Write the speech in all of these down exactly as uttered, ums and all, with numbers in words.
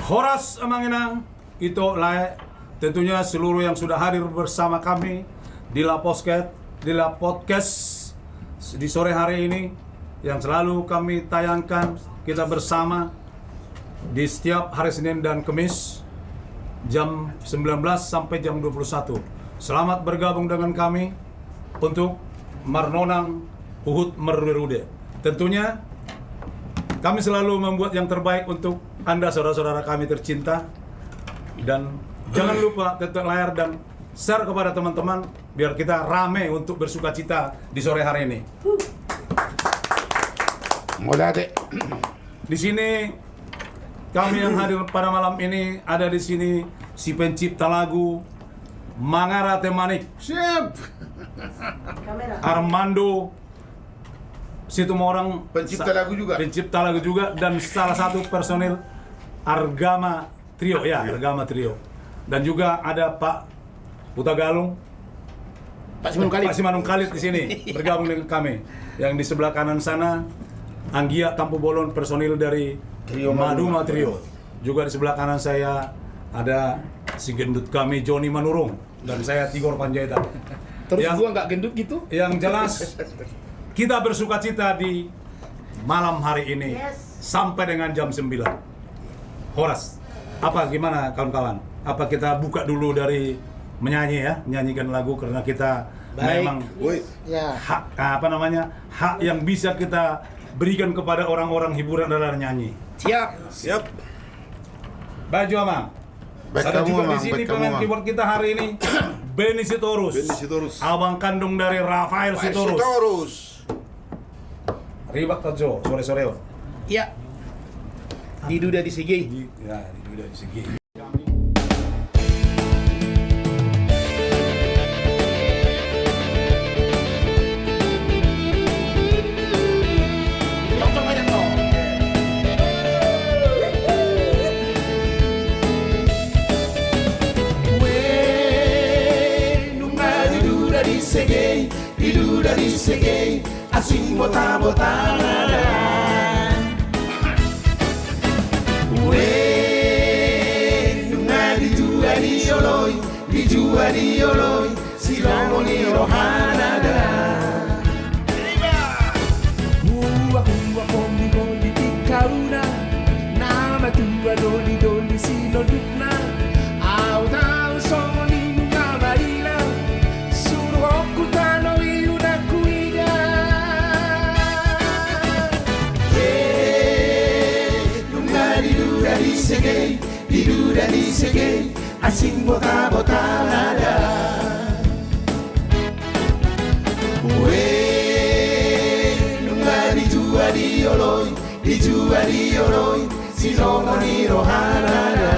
Horas amang inang, ito lae, tentunya seluruh yang sudah hadir bersama kami di La Podcast, di La Podcast di sore hari ini yang selalu kami tayangkan kita bersama di setiap hari Senin dan Kemis jam sembilan belas sampai jam dua puluh satu. Selamat bergabung dengan kami untuk marnonang huhut marrude-rude. Tentunya kami selalu membuat yang terbaik untuk Anda saudara-saudara kami tercinta. Dan jangan lupa tetek layar dan share kepada teman-teman biar kita rame untuk bersukacita di sore hari ini. Mauliate. Di sini kami yang hadir pada malam ini, ada di sini si pencipta lagu Mangara Temanik. Siap. Armando Situmorang, pencipta lagu juga. Pencipta lagu juga dan salah satu personil Argama Trio, ya, Argama Trio. Dan juga ada Pak Hutagalung, Pak Simanungkalit. Pak Simanungkalit di sini bergabung dengan kami. Yang di sebelah kanan sana, Anggia Tampubolon, personil dari Maduma Trio. Juga di sebelah kanan saya ada si gendut kami, Joni Manurung, dan saya, Tigor Panjaitan. Terus gua nggak gendut gitu? Yang jelas, kita bersukacita di malam hari ini sampai dengan jam sembilan. Horas. Apa, gimana kawan-kawan? Apa kita buka dulu dari menyanyi, ya, menyanyikan lagu, karena kita memang hak, apa namanya, hak yang bisa kita berikan kepada orang-orang hiburan adalah nyanyi. Siap. Siap. Baik, juga, Mang. Ada juga di sini pemain keyboard kita hari ini, Benny Sitorus. Benny Sitorus. Abang kandung dari Rafael Sitorus. Ribak tajo sore-sore on. Ya. Di duda di sigi. Ya, di duda di sigi. Nunga di duda di sigi, di duda di sigi, asing bota-bota nada. Ue, nunga di jua di oloi, di jua di oloi, silomo ni rohana da. Hua, hua, kondi, kondi, tingkauna, nama tua, doli, doli, sinondukna, au tau songon i nunga maila. Suruhonku tano i unang huida. He, nunga di duda di sigi, di duda di sigi, asing bota-bota nada. Ue, nunga di jua di oloi, di jua di oloi, silomo ni rohana da.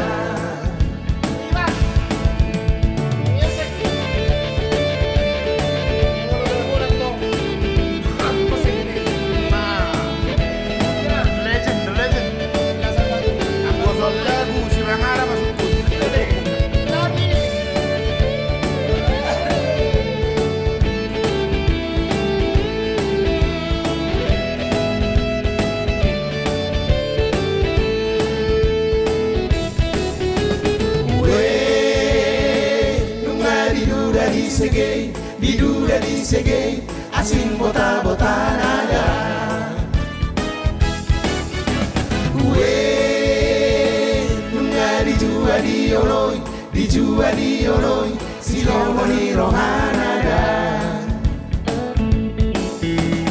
Ue, nunga di duda di sigi, di duda di sigi, asing bota-bota nada. Ue, nunga di jua di oloi, di jua di oloi, silomo ni rohana da.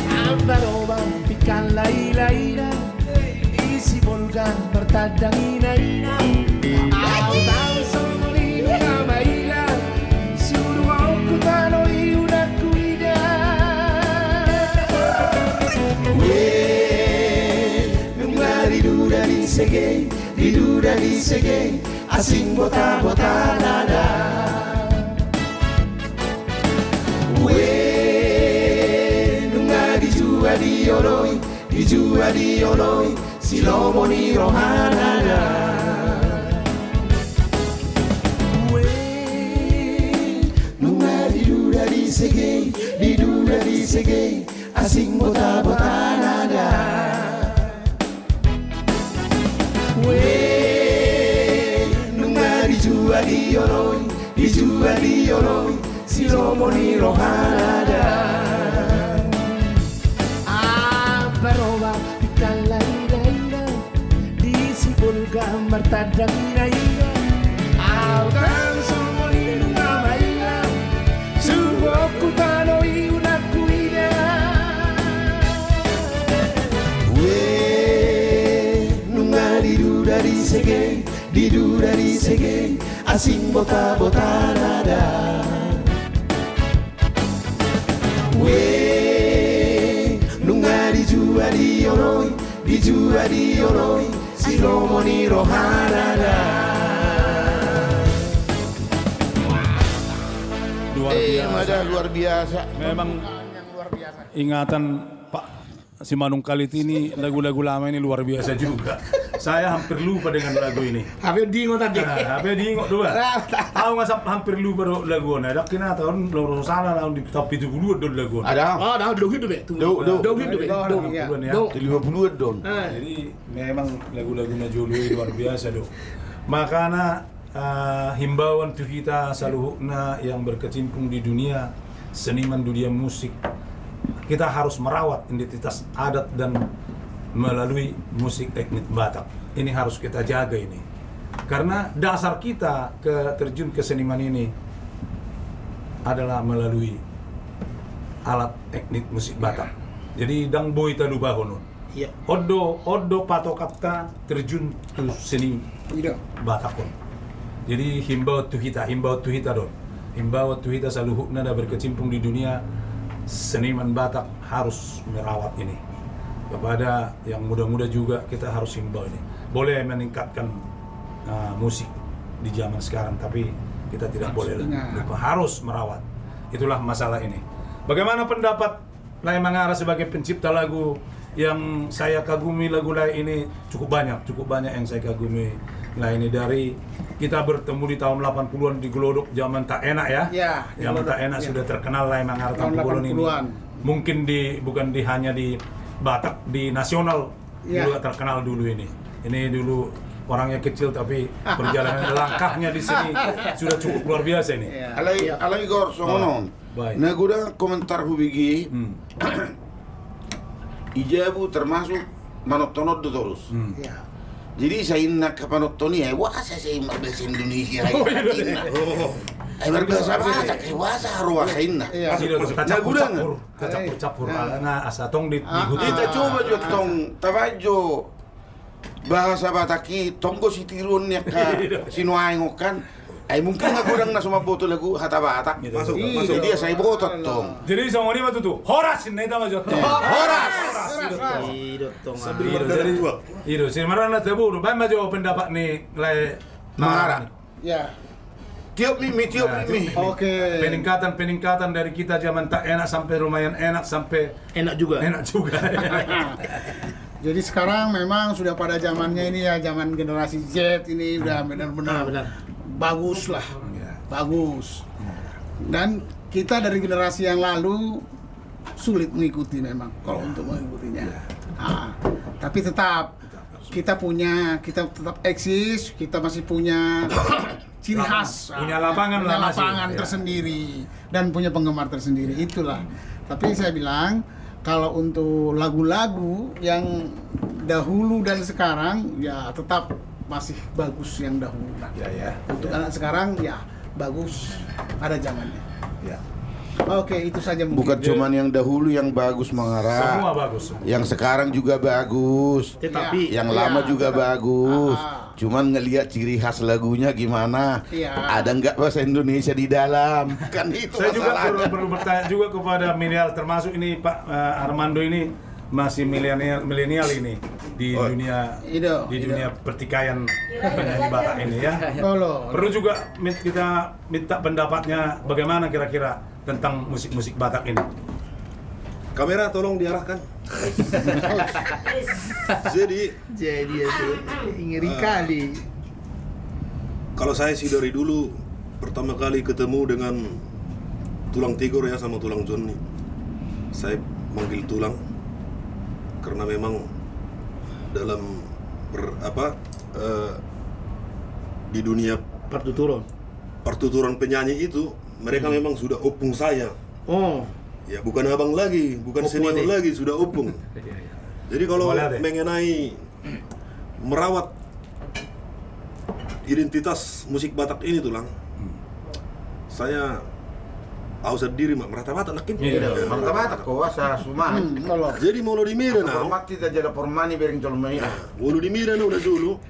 Au tarobang pingkan lailai da, isi bolgan martandang ina-ina. Au tau songon i nunga maila, suruhonku tano i unang huida. Ue, nunga di duda di sigi, di duda di sigi, asing bota-bota nada. Ue, nunga di jua di oloi, di jua di oloi, silomo ni rohana da. Ue, nunga di duda di sigi, di duda di sigi, asing bota-bota nada. Ue, Dioloi, dijua dioloi, si lomo ni rohana da. Ambaroba pitalla ina ina, di Sibolga martanda ina ina. Au tang songon i nunga maila, suhutku tano i unangku ina. Ue, nunga diduda di sege, diduda di sege, asing bota-botana da. Ue, nunga dijua dioloi, dijua dioloi, si lomo ni rohana da. Luar biasa. Luar biasa. Memang ingatan Pak Simanungkalit ini, lagu-lagu lama ini luar biasa juga. Saya hampir lupa dengan lagu ini. Hape diingot tadi. Hape diingot do ba. Au nga hampir lupa do lagu on. Ada kena tahun loro sala tahun di tahun pitu puluhan do lagu on. Ada. Ada do hidup be. Do do do hidup be. Lima puluhan ya. Lima puluhan do. Jadi memang lagu-lagu na jolo i luar biasa do. Makana himbauan tu hita saluhutna yang berkecimpung di dunia seniman, dunia musik, kita harus merawat identitas adat dan melalui musik etnik Batak. Ini harus kita jaga ini. Karena dasar kita ke terjun ke seniman ini adalah melalui alat etnik musik Batak. Jadi ndang boi talupahon on. On do, on do patokanta terjun tu seni Batak on. Jadi himbauan tu hita, himbauan tu hita do on. Himbauan tu hita saluhutna na berkecimpung di dunia seniman Batak harus merawat ini. Kepada yang muda-muda juga kita harus himbau ini. Boleh meningkatkan musik di zaman sekarang, tapi kita tidak boleh lupa, harus merawat. Itulah masalah ini. Bagaimana pendapat Lae Mangara sebagai pencipta lagu yang saya kagumi, lagu lae ini cukup banyak, cukup banyak yang saya kagumi lae ini. Dari kita bertemu di tahun delapan puluhan di Glodok, zaman tak enak ya. Zaman tak enak sudah terkenal Lae Mangara Tampubolon ini. Mungkin di, bukan di hanya di Batak, di nasional juga terkenal dulu ini. Ini dulu orangnya kecil tapi perjalanan langkahnya di sini sudah cukup luar biasa ini. Alai, alai Gor, songon on. Na godang komentar hubege i, i jabu termasuk manonton on do torus. Jadi sai inna angka panonton i, ai boasa sai marbahasa Indonesia, ai marbahasa Batak, ai boasa haroa sai inna. Na godang. Tacampur-campur, alana asa tong di, dihuti. Ita coba jo tong, tabaen jo bahasa Batak i, tong do sitiruon ni angka sinuaeng on kan. Ai mungkin na godang na so mamboto lagu hata Batak. Jadi asa iboto tong. Jadi songon i ma tutu. Horas, inna hita ma jo tong. Horas. Jadi i do, simarana tabu do. Baen ma jo pendapat ni Lae Mangara. Ya. Tiop mimi, tiop mimi. Oke. Peningkatan, peningkatan dari kita zaman tak enak sampai lumayan enak, sampai enak juga. Enak juga. Jadi sekarang memang sudah pada zamannya ini ya, zaman generasi Z ini udah benar-benar bagus lah. Bagus. Dan kita dari generasi yang lalu sulit mengikuti memang kalau untuk mengikutinya. Tapi tetap kita punya, kita tetap eksis, kita masih punya ciri khas, punya lapangan lah, punya lapangan tersendiri dan punya penggemar tersendiri, itulah. Tapi saya bilang, kalau untuk lagu-lagu yang dahulu dan sekarang, ya tetap masih bagus yang dahulu lah. Untuk anak sekarang, ya bagus, ada zamannya. Oke, itu saja mungkin. Bukan cuman yang dahulu yang bagus, Mangara. Semua bagus. Yang sekarang juga bagus. Tetapi yang lama juga bagus. Cuman ngelihat ciri khas lagunya gimana? Ada nggak bahasa Indonesia di dalam? Kan itu masalahnya. Saya juga perlu, perlu bertanya juga kepada milenial, termasuk ini Pak, eh, Armando ini masih milenial, milenial ini di dunia, di dunia pertikaian penyanyi Batak ini ya. Perlu juga kita minta pendapatnya bagaimana kira-kira tentang musik-musik Batak ini. Kamera tolong diarahkan. Jadi, jadi itu ngeri kali. Kalau saya sih dari dulu pertama kali ketemu dengan Tulang Tigor ya sama Tulang Jonni. Saya manggil Tulang karena memang dalam ber-, apa, eh, di dunia partuturon. pertuturan penyanyi itu, mereka memang sudah opung saya. Oh. Ya, bukan abang lagi, bukan senior lagi, sudah opung. Iya, iya. Jadi kalau mengenai merawat identitas musik Batak ini, Tulang, saya, au sandiri ma, merata Batak nangkin. Iya, merata Batak, ko asa suma. Jadi molo di Medan au, mati ta jala pormani bereng jolma i. Molo di Medan au na jolo,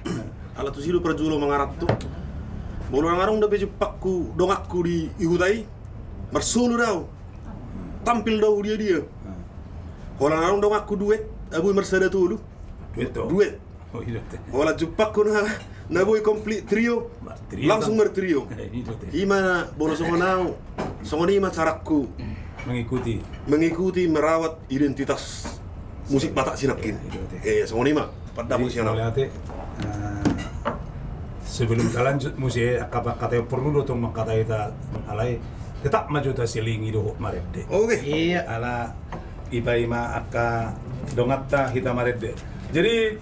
ala tusi do parjolo mangaranto. Molo na adong dope jumpangku donganku di huta i, marsolo do au. Tampil do au dia-dia. Holan adong donganku duet, au boi marsada tolu. Duet do. Duet. Holan jumpangku na, na boi komplit trio, langsung martrio. Ima na molo songon au, songon i ma carangku mengikuti, mengikuti merawat identitas musik Batak sinangkin. Iya, songon i ma. Jadi, mauliate, eh, sebelum ta lanjut muse, angka pangkataion, porlu do tong mangkatai hita, alai tetap ma jo taselingi dohot marende. Oke. Iya. Ala dipaima angka donganta hita marende. Jadi,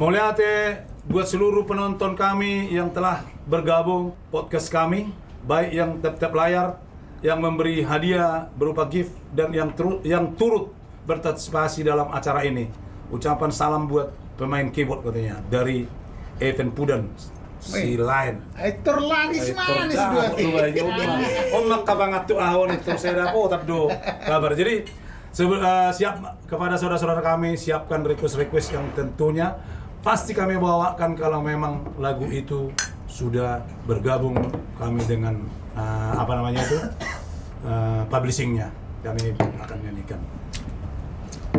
mauliate buat seluruh penonton kami yang telah bergabung podcast kami, baik yang tep-tep layar, yang memberi hadiah berupa gift, dan yang teru-, yang turut berpartisipasi dalam acara ini. Ucapan salam buat pemain keyboard, katanya, dari Evan Pudan, si laen. Aitor Laris Manis dua. On mangkabangat tu ahon itu, saya dapotan do kabar. Jadi, sebe-, eh, siap kepada saudara-saudara kami, siapkan request-request yang tentunya pasti kami bawakan kalau memang lagu itu sudah bergabung kami dengan, eh, apa namanya itu, eh, publishingnya. Kami akan nyanyikan.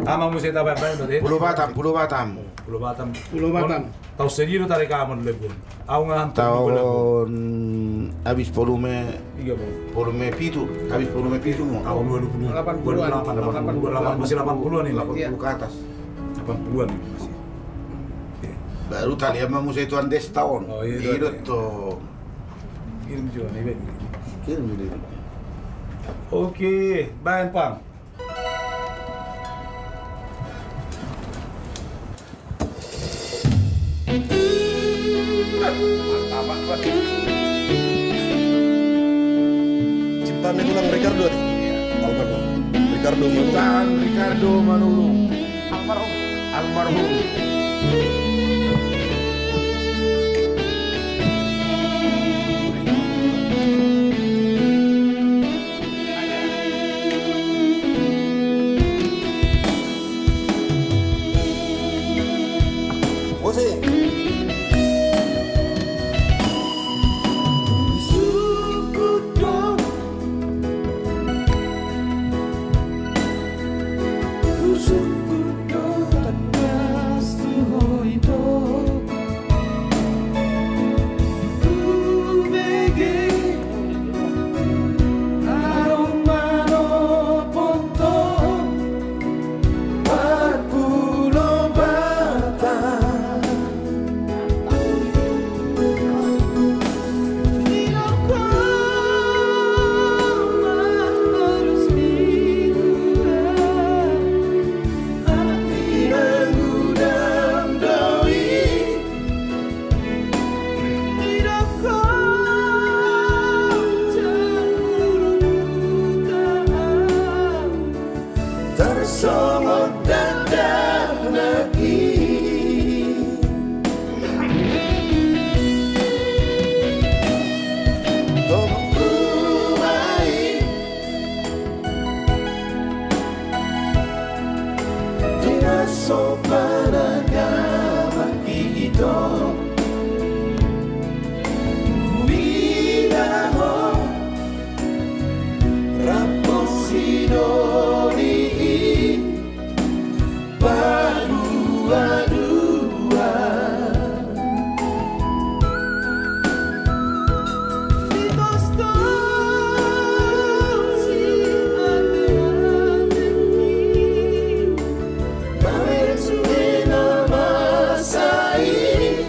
Ama muse tabar bae, Pulo Batam, Pulo Batam. Pulo Batam. Pulo Batam. Taon sadia do tarekaman lagu on? Au nga taon habis volume, volume pitu, habis volume pitu mo. Taon dua puluh, delapan puluhan. Delapan puluhan, masih delapan puluhan ini. Delapan puluh ke atas. Delapan puluhan ini masih. Baru tali ama muse tu Andes taon. Oh, iya, iya. Kirim juga, nih, Ben. Kirim juga. Oke, baen, Pang. Ciptaan ni Tulang Ricardo, almarhum Ricardo Manurung. Ciptaan Ricardo Manurung. Almarhum. Almarhum. Tarsongon dakdanak i. Tong rumah i. Di na so panagama i tong. Huida ho. Rap sidoli i padua-dua. Di tos tonsi ate-ate i. Pamereng sude na masa i.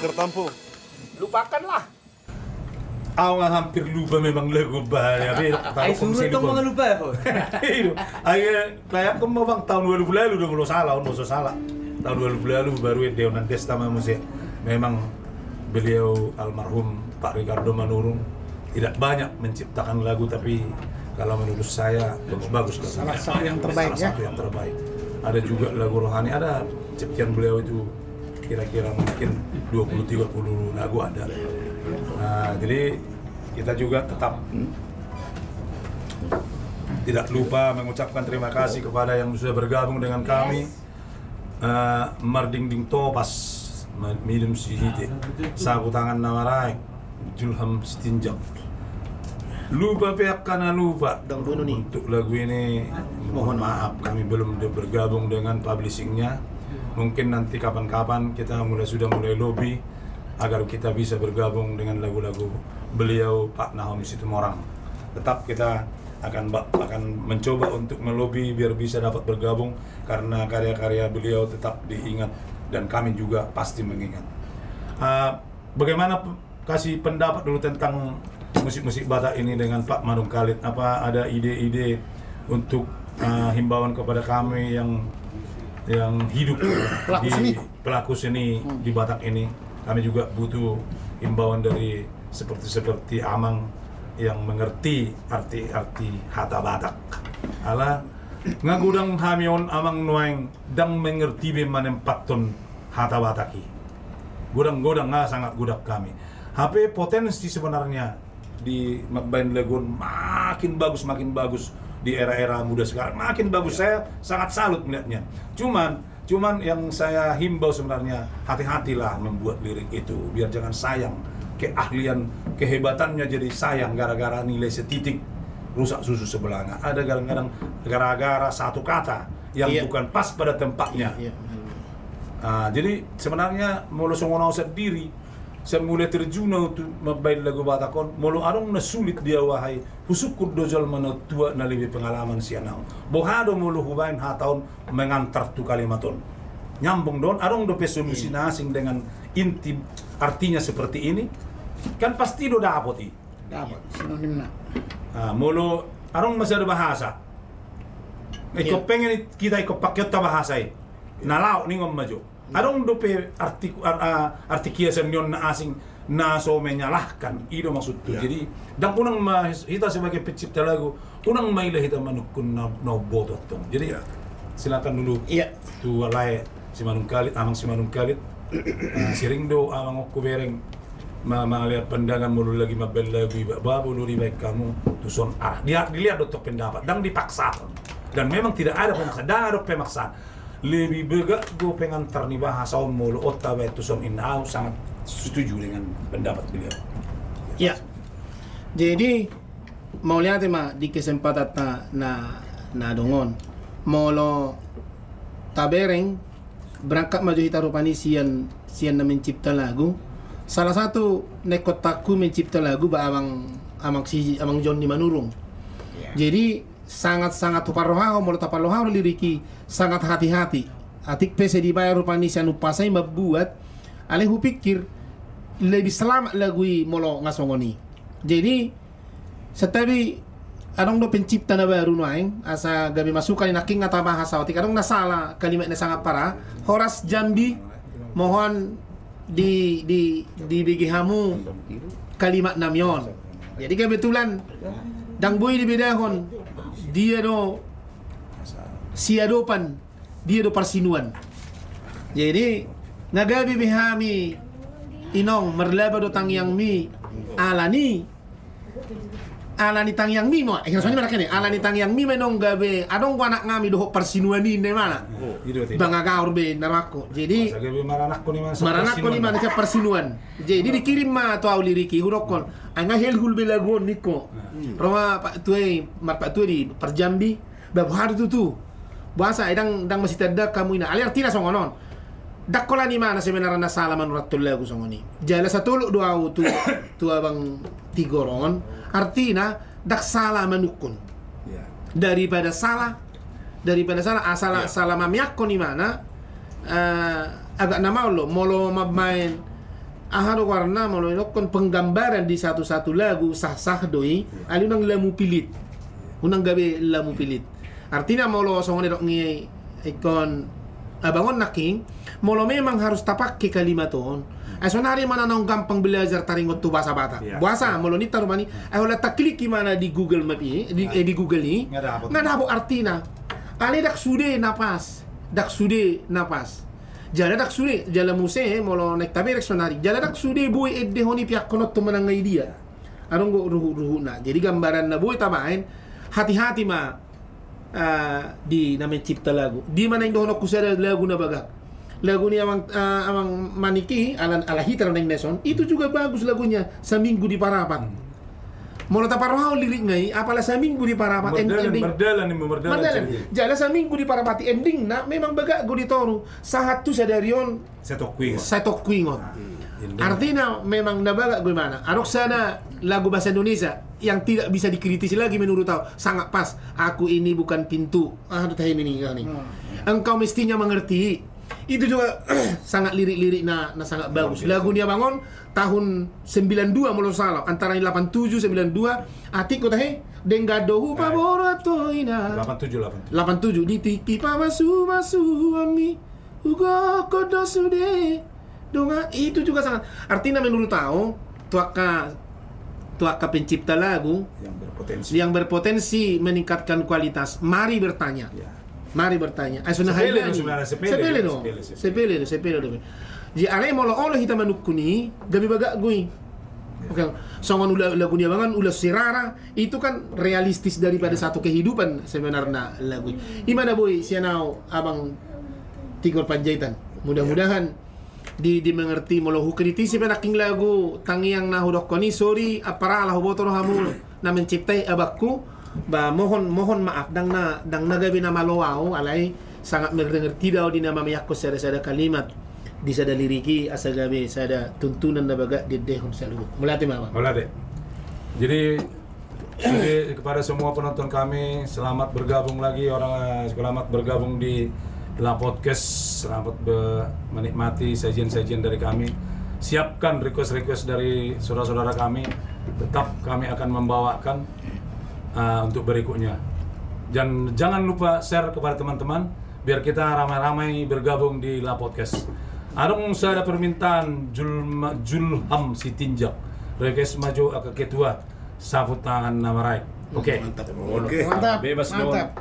Bertampung. Lupakanlah. Au nga hampir lupa memang lagu bah, ya, tapi ai tahu suruh tong mangalupa ho. Iya. Ai, bayangkan mau bang tahun dua ribu lalu dong, lo salah, lo so salah. Tahun dua ribu lalu baru dia nanti sama musik. Memang beliau almarhum Pak Ricardo Manurung tidak banyak menciptakan lagu, tapi kalau menurut saya bagus-bagus lagunya. Salah satu yang terbaik, salah satu yang terbaik. Ada juga lagu rohani, ada ciptaan beliau itu kira-kira mungkin dua puluh tiga puluh lagu ada. Nah, jadi kita juga tetap tidak lupa mengucapkan terima kasih kepada yang sudah bergabung dengan kami. Eh, mardingding topas, ma-, midum sihite, sapu tangan na maraek, julham sitinjak. Lupa pe angka na lupa. Untuk lagu ini, mohon maaf, kami belum de-, bergabung dengan publishingnya. Mungkin nanti kapan-kapan kita mulai, sudah mulai lobby agar kita bisa bergabung dengan lagu-lagu beliau, Pak Nahomi Situmorang. Tetap kita akan ba-, akan mencoba untuk melobi biar bisa dapat bergabung, karena karya-karya beliau tetap diingat dan kami juga pasti mengingat. Ah, bagaimana p-, kasih pendapat dulu tentang musik-musik Batak ini dengan Pak Manungkalit? Apa ada ide-ide untuk, ah, himbauan kepada kami yang, yang hidup di pelaku seni di Batak ini? Kami juga butuh himbauan dari seperti, seperti Amang yang mengerti arti-arti hata Batak. Ala nga godang hami on Amang nuaeng ndang mengerti be manempathon hata Batak i. Godang-godang nga sangat godang hami. Hape potensi sebenarnya di mambaen lagu on makin bagus, makin bagus di era-era muda sekarang. Makin bagus, saya sangat salut melihatnya. Cuman Cuman yang saya himbau sebenarnya, hati-hatilah membuat lirik itu, biar jangan sayang keahlian, kehebatannya jadi sayang gara-gara nilai setitik, rusak susu sebelanga. Ada kadang-kadang gara-gara satu kata yang bukan pas pada tempatnya. Ah, jadi sebenarnya molo songon au sandiri, sai mulai terjun au tu mambaen lagu Batak on, molo adong na sulit di au ahai, husungkun do jolma na tua na lebih pengalaman sian au. Boha do molo hubaen hata on mengantar tu kalimat on. Nyambung do on, adong dope solusi na asing dengan inti artinya seperti ini, kan pasti do dapot i. Dapot sinonimna. Ah, molo adong ma sada bahasa, ingkon pengen hita ingkon pakeonta bahasa i. Na laok ningon ma jo. Adong dope arti, ar-, a-, arti kiasan ni on na asing, na so menyalahkan, i do maksudku. Jadi, ndang unang ma his-, hita sebagai pencipta lagu, unang ma ila hita manungkun na, na umboto tong. Jadi, silakan dulu tu alai Simanungkalit, Amang Simanungkalit. Ah, sering do amang on hubereng ma-, mangalean pandangan molo lagi mambaen lagu iba, ba molo dibaen hamu tuson arah. Dia dilihat do tong pendapat, ndang dipaksahon. Dan memang tidak ada pemaksaan, ndang adong pemaksaan. Lebih bagak do pengantar ni bahasa on molo on tabaen tuson, inna au sangat setuju dengan pendapat beliau. Ya. Jadi mauliate ma di kesempatan ta na, na adong on. Molo tabereng, berangkat ma jo hita rupani sian, sian na mencipta lagu. Salah satu na ingkon takku mencipta lagu ba amang, amang si, Amang Jonni Manurung. Jadi sangat-sangat huparrohahon, molo taparrohahon lirik i, sangat hati-hati. Atik pe sai dibaen rupani sian umpasa i mambuat, alai hupikir lebih selamat lagu i molo nga songon i. Jadi santabi adong do pencipta na baru nuaeng, asa gabe masukan i, nangkin nga tabahas au atik adong na sala kalimat na sangat parah. Horas Jambi, mohon di, di, dibege hamu kalimat nami on. Jadi kebetulan ndang boi dibedahon dia do siadopan, dia do parsinuan. Jadi na gabe be hami inong marlaba do tangiangmi, alani Alani tangiangmi ma, eh, songon i ma, alani tangiangmi ma inong gabe adong do anaknami dohot parsinuan i, ninna imana. Bangagaor be na rohangku. Jadi maranakkon imana sian parsinuan. Jadi dikirim ma tu au lirik i, hudokkon, ai nga helhul be lagu on ningku. Ro ma paktua i, marpaktua di parjambi. Ba boha do tutu? Boasa i, ndang, ndang masitandaan hamu, ninna. Alai artina songon on. Ndang holan imana sebenarna sala manurathon lagu songon i. Jala satolop do au tu, tu Abang Tigor on. Artina ndang sala manungkun. Daripada sala, daripada sala, asal sala mameakkon imana, eh, agak na maol do molo mambaen Aha do goarna molo idokkon penggambaran di satu-satu lagu, sah-sah do i, alai unang lamu pilit. Unang gabe lamu pilit. Artina molo songon didok ni ingkon abang on nangkin, molo memang harus tapake kalimat on, ai sonari ma na naung gampang belajar taringot tu bahasa Batak. Iya. Boasa, molo ninta rupani, ai holan takliki ma na di Google Map i, di, eh, di Google i, nga dapot. Nga dapot artina. Alai ndang sude na pas, ndang sude na pas. Jala ndang sude, jala muse, molo naeng taberek sonari. Jala ndang sude boi endehon i piangkonon tu manang i dia. Adong do ruhut-ruhutna. Jadi gambaran na boi tabaen, hati-hati ma, ah, di na mencipta lagu. Di ma naeng dohononku sada lagu na bagak. Lagu ni amang, ah, amang Manik i, ala, ala hita do naeng na dison. Itu juga bagus lagunya, Saminggu di Parapat. Hmm. Molo taparrohahon lirikna i, apala Saminggu di Parapat, en-, mardalan, ending. Mardalan, mardalan, mardalan. Jala Saminggu di Parapat i endingna memang bagak do di toru. Sahat tu sadari on. Sai tok huingot. Sai tok huingot. Hmm. Artina memang na bagak do imana. Adong sada lagu bahasa Indonesia yang tidak bisa dikritisi lagi menurut au. Sangat pas. Aku ini bukan pintu. Ah, tu tahe ini, ini. Hmm. Engkau mestinya mengerti. Itu juga sangat lirik-lirik na, na sangat bagus. Luar biasa. Lagu ni abang on tahun sembilan dua molo salah, antara delapan tujuh sembilan dua, atik kota he, denggan do hupaborat ho ina. Delapan tujuh, delapan tujuh. Delapan tujuh, di tingki pamasu-masuonmi, hugokhon do sude. Dongan, itu juga sangat, artina menurut au, tu angka, tu angka pencipta lagu yang berpotensi, yang berpotensi meningkatkan kualitas, mari bertanya. Ya. Mari bertanya. Ai so na sepele do, sebenarnya, sepele do. Sepele do, sepele do, sepele do. Jadi alai molo olo hita manungkun i, gabe bagak do i. Ya. Oke, songon ula, lagu ni abang on, Ula Sirara, itu kan realistis daripada satu kehidupan sebenarnya lagu i. Ima na boi sian au abang Tigor Panjaitan. Mudah-mudahan di, dimengerti, molo hukritisi pe nangkin lagu Tangiang na hudokkon i, sori, ampara ala huboto do hamu na mencipta i, abangku, ba, mohon, mohon maaf, ndang na, ndang na gabe na malo au, alai sangat mengerti do au di na mamainhon sada-sada kalimat di sada lirik i, asa gabe sada tuntunan na bagak diendehon saluhut. Mauliate ma, Bang. Mauliate. Jadi, jadi kepada semua penonton kami, selamat bergabung lagi orang, eh, selamat bergabung di La Podcast, selamat be-, menikmati sajian-sajian dari kami. Siapkan request-request dari saudara-saudara kami, tetap kami akan membawakan, eh, untuk berikutnya. Dan jangan lupa share kepada teman-teman, biar kita ramai-ramai bergabung di La Podcast. Adong sada permintaan Julma-, Julham Sitinjak, request ma jo angka ketua. Sapu tangan na maraek. Oke. Mantap. Oke. Mantap. Bebas do. Mantap.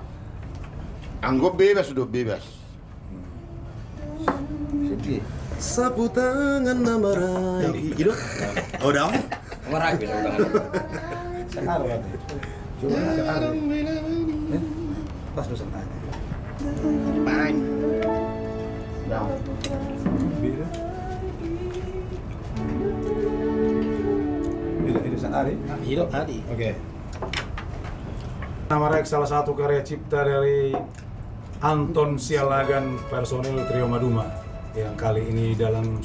Anggo bebas do, bebas. Sapu tangan na maraek. Ido. Oh, dong. Maraek, sapu tangan. Senar, Pak. Coba senar. Eh? Pas do senar. Bang. Beda. Ido, ido sannari? Ido tadi. Oke. Na maraek salah satu karya cipta dari Anton Sialagan, personil Trio Maduma, yang kali ini dalam,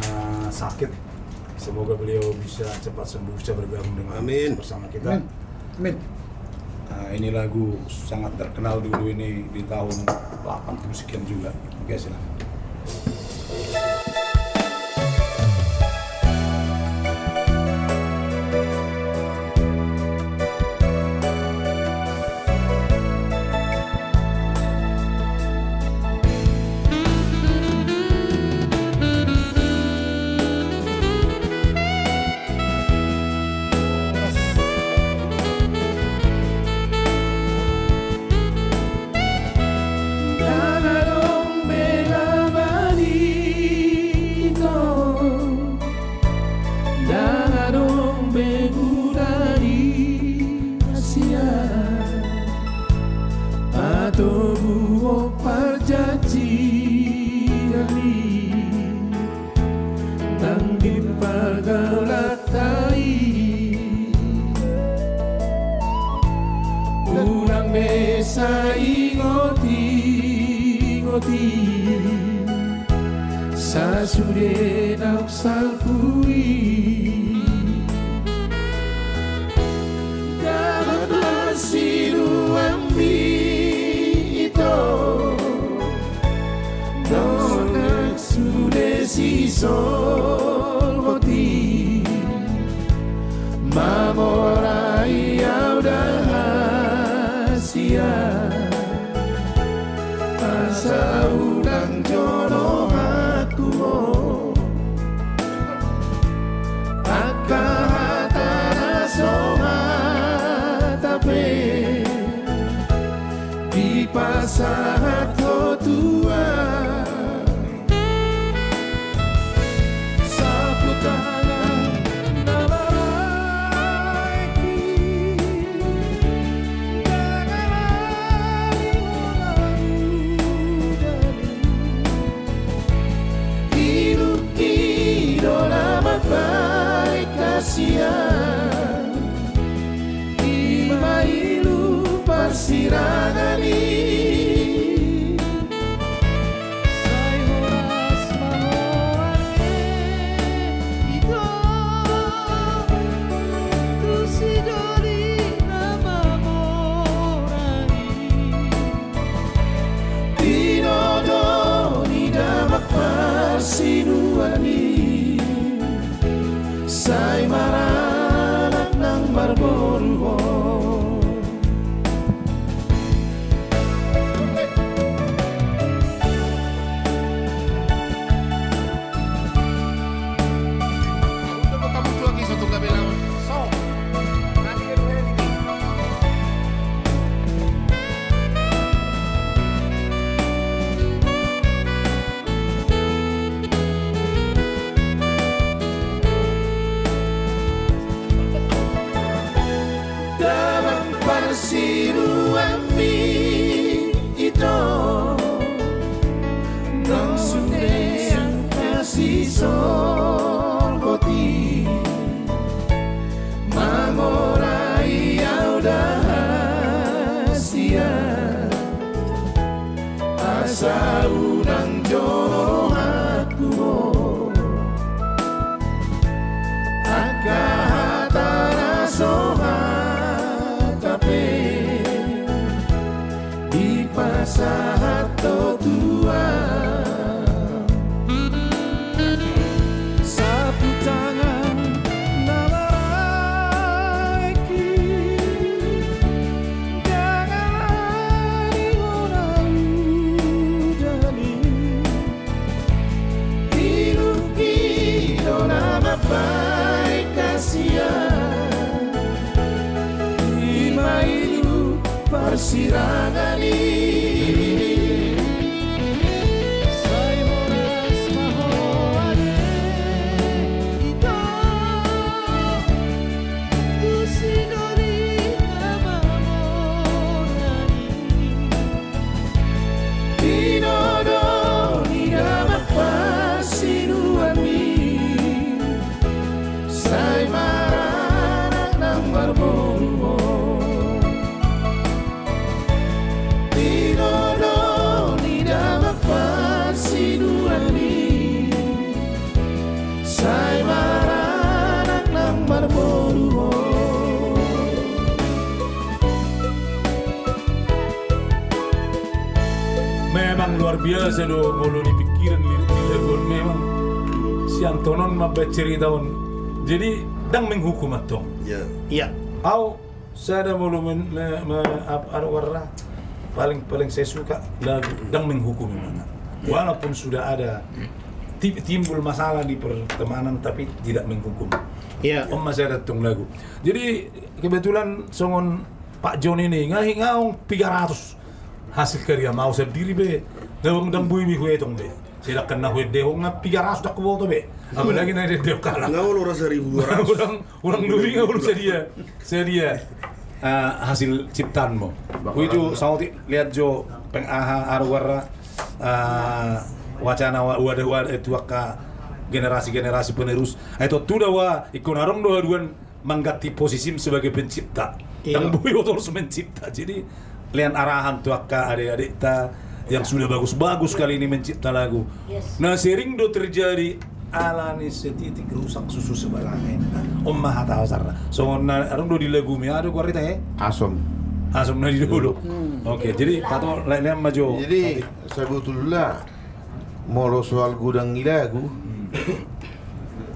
eh, sakit. Semoga beliau bisa cepat sembuh, bisa bergabung dengan, amin, bersama kita. Amin. Amin. Nah, ini lagu sangat terkenal dulu ini di tahun delapan puluh sekian juga. Oke, silakan. Ndang adong be na mangido, ndang adong be guna ni hasian, patoguhon parjanjian i. Ndang dipargaulan hata i. Unang be saingot-ingot i, sasude naung salpu i. Ndang marsinuan be ito, dongan sude Sisolhot i, mangorai au da hasian, asa unang jolo hakku ho. Angka hata na so hata pe, dipasahat ho tu ahu. Saputangan na maraek i, dangani hona udan i. Ilungki do na mambahen hasian, i ma ilu parsirangan i. Sai horas ma ho ale ito, tu sidoli na mamora i. Tinodo ni damang parsiduan i, sai maranak nang marboru ho. Damang parsiduanmi ito, naung sude angka sisolhot i, mangorai au da hasian, asa unang jolo hakku ho. Angka hata na so hata pe, dipasahat ho tu ahu. Saputangan na maraek i, dangani hona udan i. Ilungki do na mambahen hasian, i ma ilu parsirangan i. Sai horas ma ho ale ito, tu sidoli na mamora i. Tinodo ni damang parsiduanmi, sai maranak nang marboru ho. Tinodo ni damang parsiduanmi, sai maranak nang marboru ho. Memang luar biasa do, molo di pikiran lirik di lagu on memang. Sian tonon mambaen cerita on. Jadi, ndang menghukum antong. Iya. Iya. Au, sada molo men-, me-, me-, ap-, anu warna, paling, paling saya suka lagu ndang menghukum memang. Iya. Walaupun sudah ada ti-, timbul masalah di pertemanan, tapi tidak menghukum. Iya. On ma sada tong lagu. Jadi, kebetulan songon Pak Joni ni, nga hi-, nga on piga ratus hasil karya, mau sandiri be, ndang, ndang boi be huetong be. Sedangkan na huendehon nga piga ratus ndang huboto be. Apalagi na diendehon halak. Nga olo ra saribu dua ratus. Ulang, ulang lobi nga olo sadia. Sadia. Ah, hasil ciptaanmu. Uju, saotik lihat jo peng aha aruara, ah, wacana wa-, wadah-wadah itu angka generasi-generasi penerus. Ai tontu da wa, ingkon adong do haduan mengganti posisim sebagai pencipta. Iya. Ndang boi ho torus mencipta. Jadi, lean arahan tu angka adik-adikta yang sudah bagus-bagus kali ini mencipta lagu. Yes. Nah, sering do terjadi ala ni setitik rusak susu sebelah lain. Nah, on ma hata hasarna. Songon na adong do di lagumi, adong guarita, eh? Asom. Asom na di dolok. Hmm. Oke, jadi, Pato, le-, lean ma jo. Jadi, sebetulna Molo soal godang ni lagu,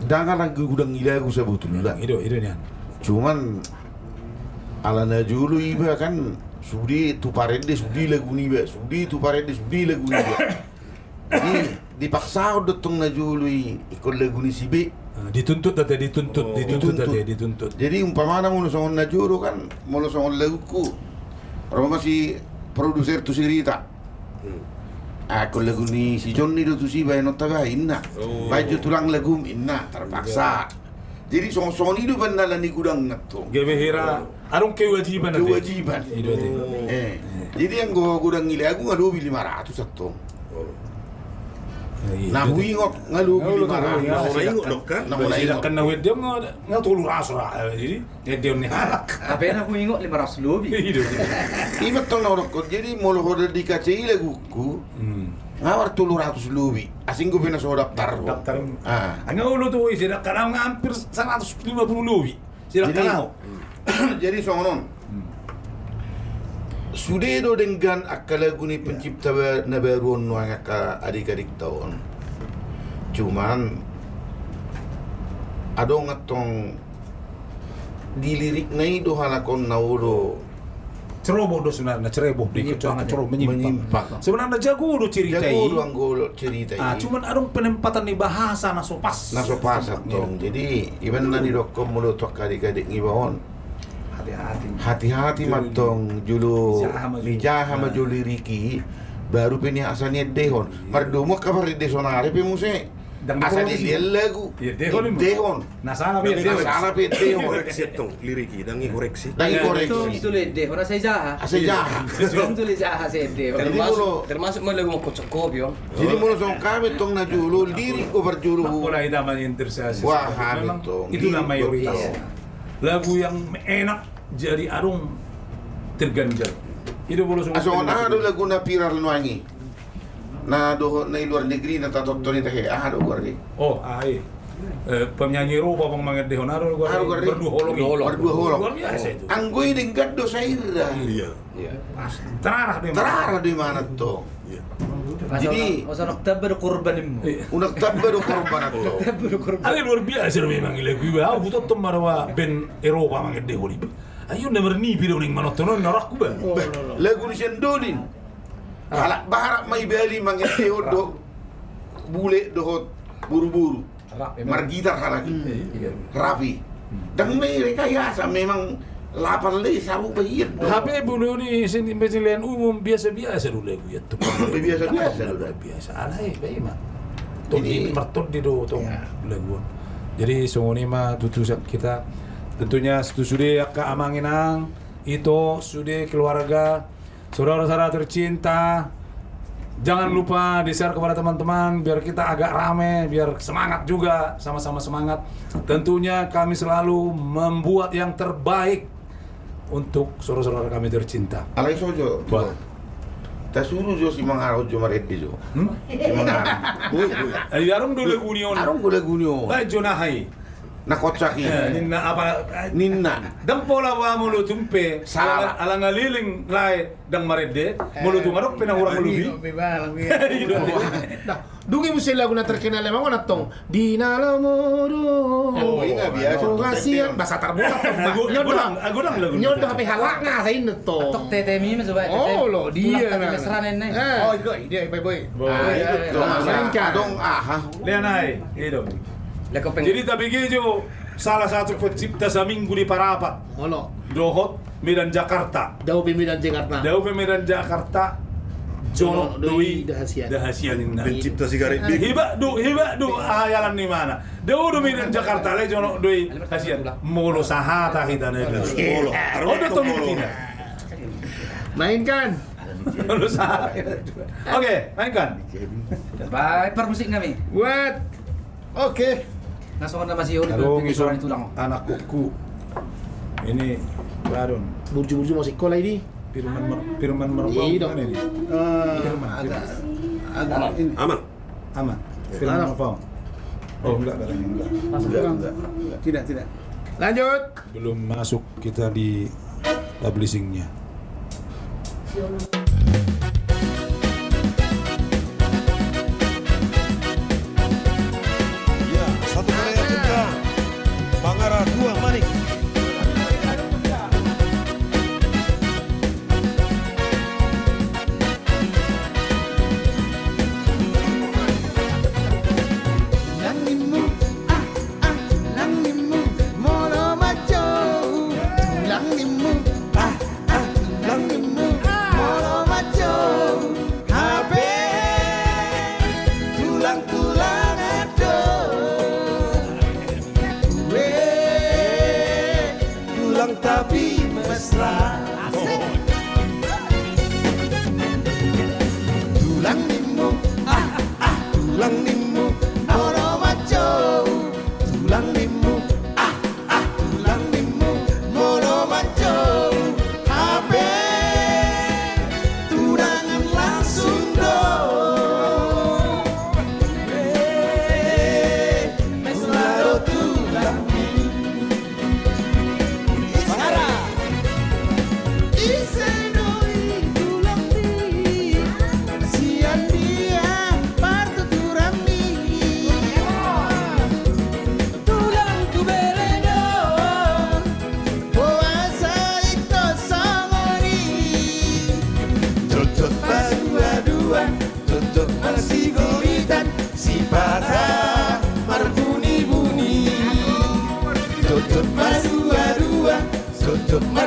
ndang ala godang ni lagu sabotulna. I do, i do nian. Cuman ala na jolo iba kan sude tu parende sude lagu niba, sude tu parende sude lagu niba. Jadi dipaksahon do tong na jolo i ingkon lagu ni si B. Ah, dituntut ate, dituntut, oh, dituntut, dituntut ate, dituntut. Jadi umpamana molo songon na jolo kan, molo songon laguku, ro ma si produser tu si Rita. Hmm. Ah, ingkon lagu ni si Jonni do tusi baen on tabaen inna. Oh. Baen jo tulang lagum inna, terpaksa. Iya. Jadi songon-songon i do baen na ala ni godang na tong. Gabe hira adong kewajiban ate. Kewajiban. I do ate. Eh. Jadi anggo godang ni lagu nga lobi lima ratus antong. Oh. Iya, na huingot nga lobi lima ratus. Nga lobi lima ratus. Na huingot do kan? Na huingot. Kan na huingot nga tolu ratus ra. Jadi Ende on ni halak. Hape na huingot lima ratus lobi. I do. I ma tong na hudokkon, jadi molo holan di K C I laguku, hmm, nga mar tolu ratus lobi. Asing dope na so daftar. Daftar. Ah. Nga olo tu i, sedangkan au nga hampir seratus lima puluh lobi. Sedangkan au. Jadi songon on. Hmm. Sude do denggan angka lagu ni pencipta ba-, na baru on nuaeng angka adik-adikta on. Cuman adong antong di lirikna i do halak on na olo. Ceroboh do sebenarna, ceroboh do, menyimpang, ceroboh, menyimpang. Menyimpang. Sebenarna jago do cerita i. Jago do anggo cerita i. Ah, cuman adong penempatan ni bahasa na so pas. Na so pas antong. Jadi iba na nidokkon molo tu angka adik-adik niba on. Hati-hati. Hati-hati ma tong jolo. Jaha ma jolo. Ni jaha ma jolo lirik i. Baru pe ni asa niendehon. Mardomu angka parende sonari pe muse. Asa diendehon lagu. Diendehon. Na salah pe diendehon. Koreksi tong, lirik i, ndang i koreksi. Ndang i koreksi. Itu, itu diendehon asa jaha. Asa jaha. Itu jaha asa diendehon. Termasuk, termasuk ma lagu mangkocok kopi on. Jadi molo songon hami tong na jolo, lirik do parjolo. Molo hita maninterpretasi. Wah, hami tong. Itu na mayoritas. Lagu yang enak jadi adong terganjal. I do molo songon. Aha do lagu na viral nuaeng i? Na dohot na i luar negeri na tatonton i tahe, aha do goarna i? Oh, aha i. Eh, penyanyi Eropa bang mangendehon, aha do goarna i? Aha do goarna i? Mardua holong i. Mardua holong. Luar biasa itu. Anggo i denggan do sairna. Iya. Iya. Terarah do i. Terarah do i manat tong. Iya. Jadi, masa unang tamba do korban i. Iya. Unang tamba do korban antong. Tamba do korban. Ale luar biasa do memang i lagu i ba. Au hutonton ma roha band Eropa mangendehon i ba. Ai on na marnipi do unang manonton on na rohangku ba. Oh, lagu ni si Andolin. Halak Barat ma i bali mangendehon do bule dohot boru-boru. Rap, emang. Margitar halak i. Hmm. Iya. Rap i. Hmm. Ndang ma i rekayasa, memang lapan lei sarupa i do. Hape molo di seni penilaian umum biasa-biasa do lagu i antong. Biasa-biasa do. Biasa. Alai ba i ma. Tondi, martondi do tong lagu on. Jadi songon i ma tutu sian hita. Tentunya tutu sude angka amang inang, ito, sude keluarga, saudara-saudara tercinta, jangan lupa di-share kepada teman-teman, biar kita agak rame, biar semangat juga, sama-sama semangat. Tentunya kami selalu membuat yang terbaik untuk saudara-saudara kami tercinta. Alai so jo. Wah. Tasuru jo si Mangaron jo marende jo. Hmm? Si Mangaron. Boi, boi. Ai adong do lagu ni on. Adong do lagu ni on. Baen jo na aha i. Na kocak i. Eh, ninna apa? Ninna. Ndang pola ba molo tung pe. Salah. Ala, ala nga leleng lae ndang marende. Molo tung adong pe na hurang lobi. Dung i muse lagu na terkenal emang on antong. Di na lomo do. Oh, i nga biasa. Bahasa Tarbola. Nyodo hape halak nga asa inna tong. Tok tete mi ma coba. Oh, lo dia. Oh, i dia, i boi. Adong aha. Lean ai. Jadi tabege jo salah satu pencipta saminggu di Parapat. Dohot Medan Jakarta. Dao pe Medan Jakarta. Dao pe Medan Jakarta. Jonok do i da hasian. Da hasian inna. Pencipta sigaret. Hebat do, hebat do. Aha jalan ni mana? Dao do Medan Jakarta le jonok do i hasian. Molo sahata hita na. Molo. Odo tong buktina. Mainkan. Molo sahata. Oke, mainkan. Baik, permusik nami. Buat. Oke. Na songon na masih ori. Anak kokku. Ini baru. Burju-burju masih sekolah ini. Firman Mer-, Firman Merbau. Iya dong. Mana ini? Eh, Firman, agak, Firman. Agak ini. Aman. Aman. Firman Merbau. Oh, enggak, katanya enggak. Enggak, enggak. Tidak, tidak. Lanjut. Belum masuk kita di publishingnya.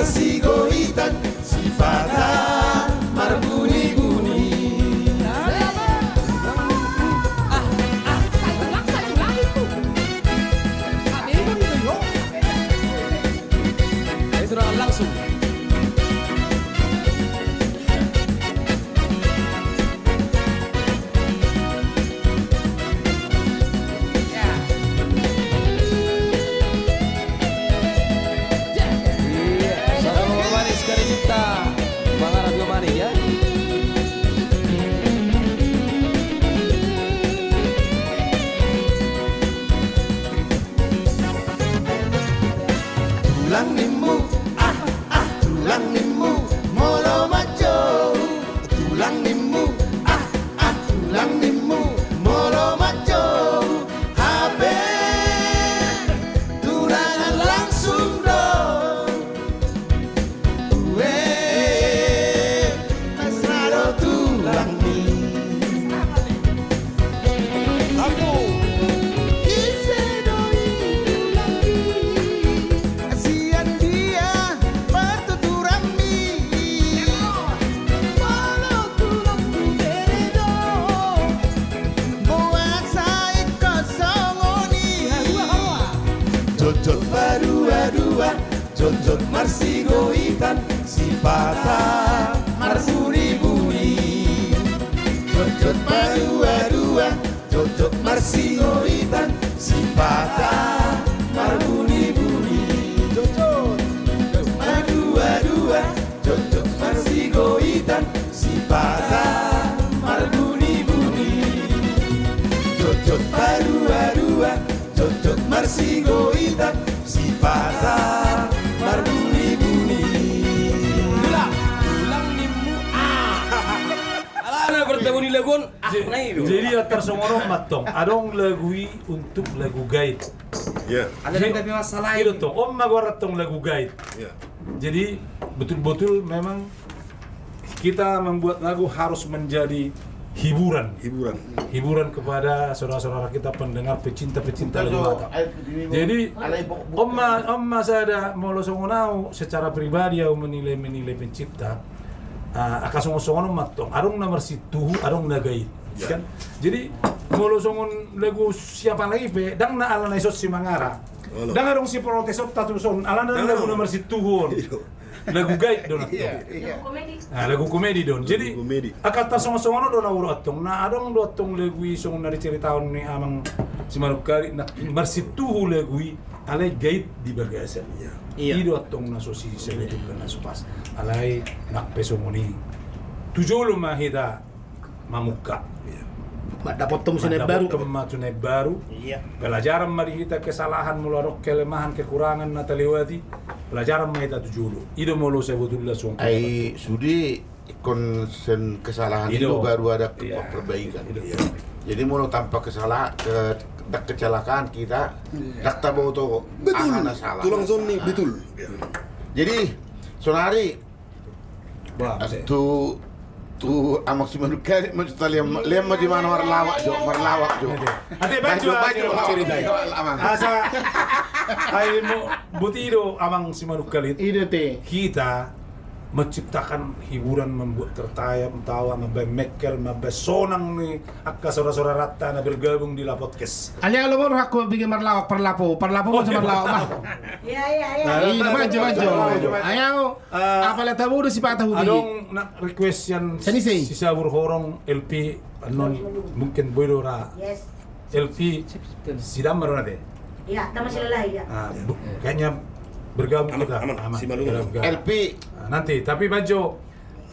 Sigoitan, sipata marbuni-buni. Ayo, langsung. Iya, salam hormat sekali kita. Bang Arab Yomani, ya. Tulang nimmu, ah, ah, tulang nimmu, molo manjou. Tulang nimmu, ah, ah, tulang nimmu, molo manjou. Hape, tulangan langsung do. Ue, mesra do tulangmi. Ise do i tulangmi? Sian dia partuturanmi? Molo tulangku bere do, boasa ingkon songon i. Jotjot padua-dua, jotjot marsigoitan, sipata marbuni-buni. Jotjot padua-dua, jotjot marsigoitan, sipata marbuni-buni. Jotjot padua-dua, jotjot marsigoitan, sipata marbuni-buni. Jotjot padua-dua, jotjot marsigoitan, sipata marbuni-buni. Tulang, tulang nimmu, ah. Alana bertemu di lagu on, ah, na i do. Jadi, antar songon on ma tong. Adong lagu i untuk lagu gaib. Iya. Ada. Jadi, tapi masalah i do tong. On ma goarna tong lagu gaib. Iya. Jadi, betul-betul memang kita membuat lagu harus menjadi hiburan. Hiburan. Hiburan kepada saudara-saudara kita pendengar, pecinta-pecinta lagu Batak. Jadi, on ma, on ma sada, molo songon au secara pribadi au menilai, menilai pencipta, ah, angka songon-songon on ma tong. Adong na marsintuhu, adong na gaib. Ya. Kan? Jadi, molo songon lagu siapa lagi pe, ndang na alana ison si Mangara. Ndang adong si protes on tatuson, alana lagu na marsintuhu on. Lagu gaib do on. Iya, iya. Lagu komedi. Nah, lagu komedi do on. Jadi, angka tarsongon-songon on do na ro antong. Nah, adong do antong lagu i songon na diceritahon ni amang Simanungkalit, na marsintuhu lagu i, alai gaib di bagasan. Iya. I do antong na so si sebetulna na so pas. Alai nang pe songon i. Tu jolo ma hita mamungka. Iya. Mandapothon ma tu na baru. Mandapothon ma tu na baru. Iya. Pelajaran ma di hita kesalahan, molo adong kelemahan, kekurangan na talewati. Pelajaran ma hita tu jolo. I do molo sebetulna songon. Ai sude ingkon sian kesalahan i do baru ada, iya, perbaikan. Iya. Jadi molo tanpa kesalahan, ke-, kecelakaan kita, iya, ndang taboto aha na salah. Betul. Tulang soni, betul. Jadi, sonari, bah, tu, tu amang Simanungkalit ma jo talian, lean ma jo, mana marlawak jo, marlawak jo. Ate, bajo, bajo, bajo, cerita i. Amang. Asa, ai mo, buti do amang Simanungkalit. I do te. Kita menciptakan hiburan, membuat tertawa, mambaen mengkel, mambaen sonang ni angka saudara-saudaranta na bergabung di La Podcast. Alai olo, molo hakku bikin marlawak parlapo, parlapo ma jo marlawak, bah. Iya, iya, iya. Nah, i do, bajo, bajo. Ai au, eh, apala tabo do sipata hubege. Adong na request sian, sian ise? Si Sabur Horong, L P, annon mungkin boi do ra. Yes. L P Sidamar do ate. Iya, Damar Silalahi, iya. Ah, bu-, kayaknya bergabung kita. Aman, aman. Aman. Simalungun. Bergabung. L P. Ah, nanti, tapi bajo.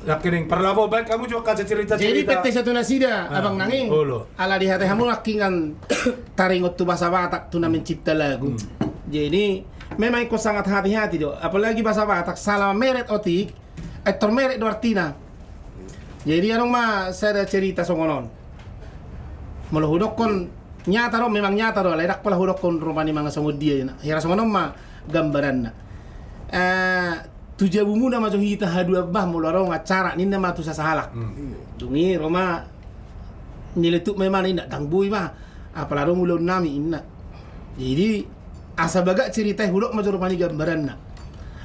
Yakin parlapo, baen hamu jo angka cerita-cerita. Jadi, pette satu nasida, ah, abang nang i. Olo. Ala dihatai hamu nangkin taringot tu bahasa Batak, tu na mencipta lagu. Hmm. Jadi, memang ingkon sangat hati-hati do. Apalagi bahasa Batak, salah mameret otik, ai tor meret do artina. Jadi, adong ma sada cerita songon on. Molo hudokkon nyata do, memang nyata do, alai ndang pola hudokkon rupani manang songon dia, na. Hira songon on ma gambaranna. Eh, tu jabumuna ma jo hita haduan, bah, molo adong acara, ninna ma tu sasahalak. Hmm. Dung i ro ma, niletuk ma imana, inna, ndang boi, bah. Apala adong ulaonnami, inna. Jadi, asa bagak cerita i, hudok ma jo rupani gambaranna.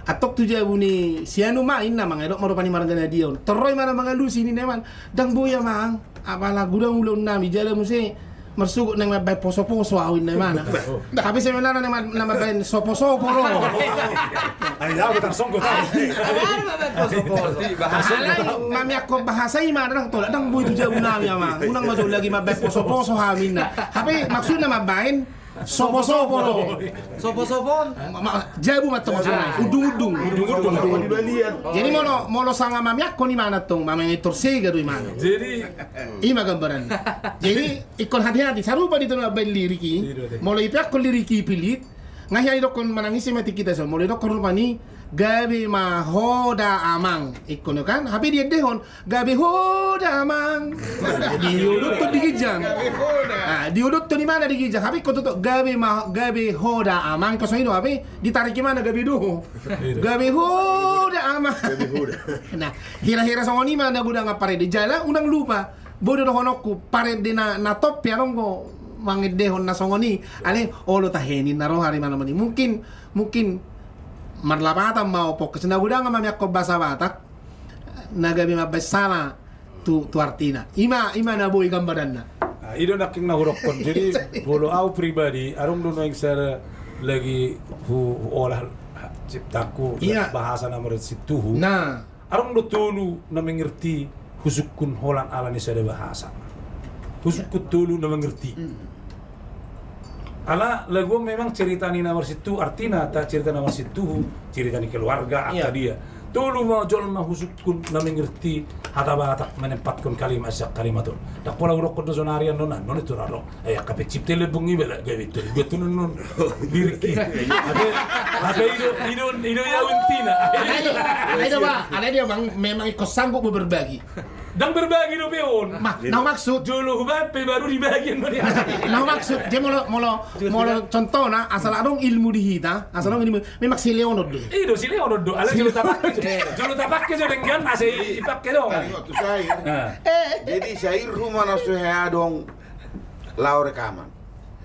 Antong tu jabu ni si anu ma inna, amang, didok ma rupani marga na dia on. Torro imana mangalusi ninna imana. Ndang boi, amang. Apala godang ulaon nami jala muse marsogot naeng mambaen poso-poso ahu inna imana. Tapi sebenarna na mambaen sopo-sopo do. Ai au tarsonggot. Alai mamiakkon bahasa i ma, ndang tolap, ndang boi tu jabu nami, amang. Unang ma jo lagi mambaen poso-poso hami inna. Tapi maksudna mambaen sopo-sopo do. Sopo-sopo on? Jabu ma antong maksudna. Undung-undung. Undung-undung. Jadi molo, molo sanga mamiakkon imana antong, mamang Hector Siregar do imana. Jadi ima gambaranna. Jadi ingkon hati-hati, sarupa do i tu na mambaen lirik i. Molo ipeakkon lirik i pilit, nga hea idokkon manang ise ma tingkita so, molo idokkon rupani gabe ma ho da amang. Ingkon kan, hape diendehon gabe ho da amang. Diodothon di ginjang. Diodothon imana di ginjang. Hape ingkon tutu gabe ma, gabe ho da amang. Ingkon songon i do, hape ditarik imana gabe do ho. Gabe ho da amang. Nah, hira-hira songon i ma na godang parende. Jala unang lupa, boi do dohononku, parende na, na top i adong do mangendehon na songon i. Alai olo tahe ninna roha do imana mani. Mungkin, mungkin marlapatan ma podcast na godang mamiakkon bahasa Batak na gabe mambaen sala tu, tu artina. Ima, ima na boi gambaranna. I do nangkin na hudokkon. Jadi molo au pribadi, adong do nuaeng sada lagi hu, huolah ciptaku, bahasa na marsisintuhu. Nah. Adong do tolu na mangerti husungkun holan ala ni sada bahasa. Husungkun tolu na mangerti. Ala lagu on memang cerita ni na marsisintuhu, artina ta cerita na marsisintuhu, cerita ni keluarga, angka dia. Tolu ma jolma husungkun na mangerti hata Batak, menempatkan kalimat sian kalimat on. Ndang pola hudokkon do sonari annon, annon i tu ra do. Ai angka pencipta lembong i bela gabe tu dibuat tu non lirik i. Hape, hape i do, i do, i do intina. Alai do, bang, alai dia, bang, memang ingkon sanggup berbagi. Ndang berbagi dope on. Nah, maksud jolo hubaen pe baru dibagi. Nah, maksud dia molo, molo, molo contohna asal adong ilmu di hita, asal adong ilmu, memang sileonon do. I do sileonon do. Alai jolo tapake, jolo tapake jo denggan asa ipake do. Jadi syair rumah na so hea adong laho rekaman.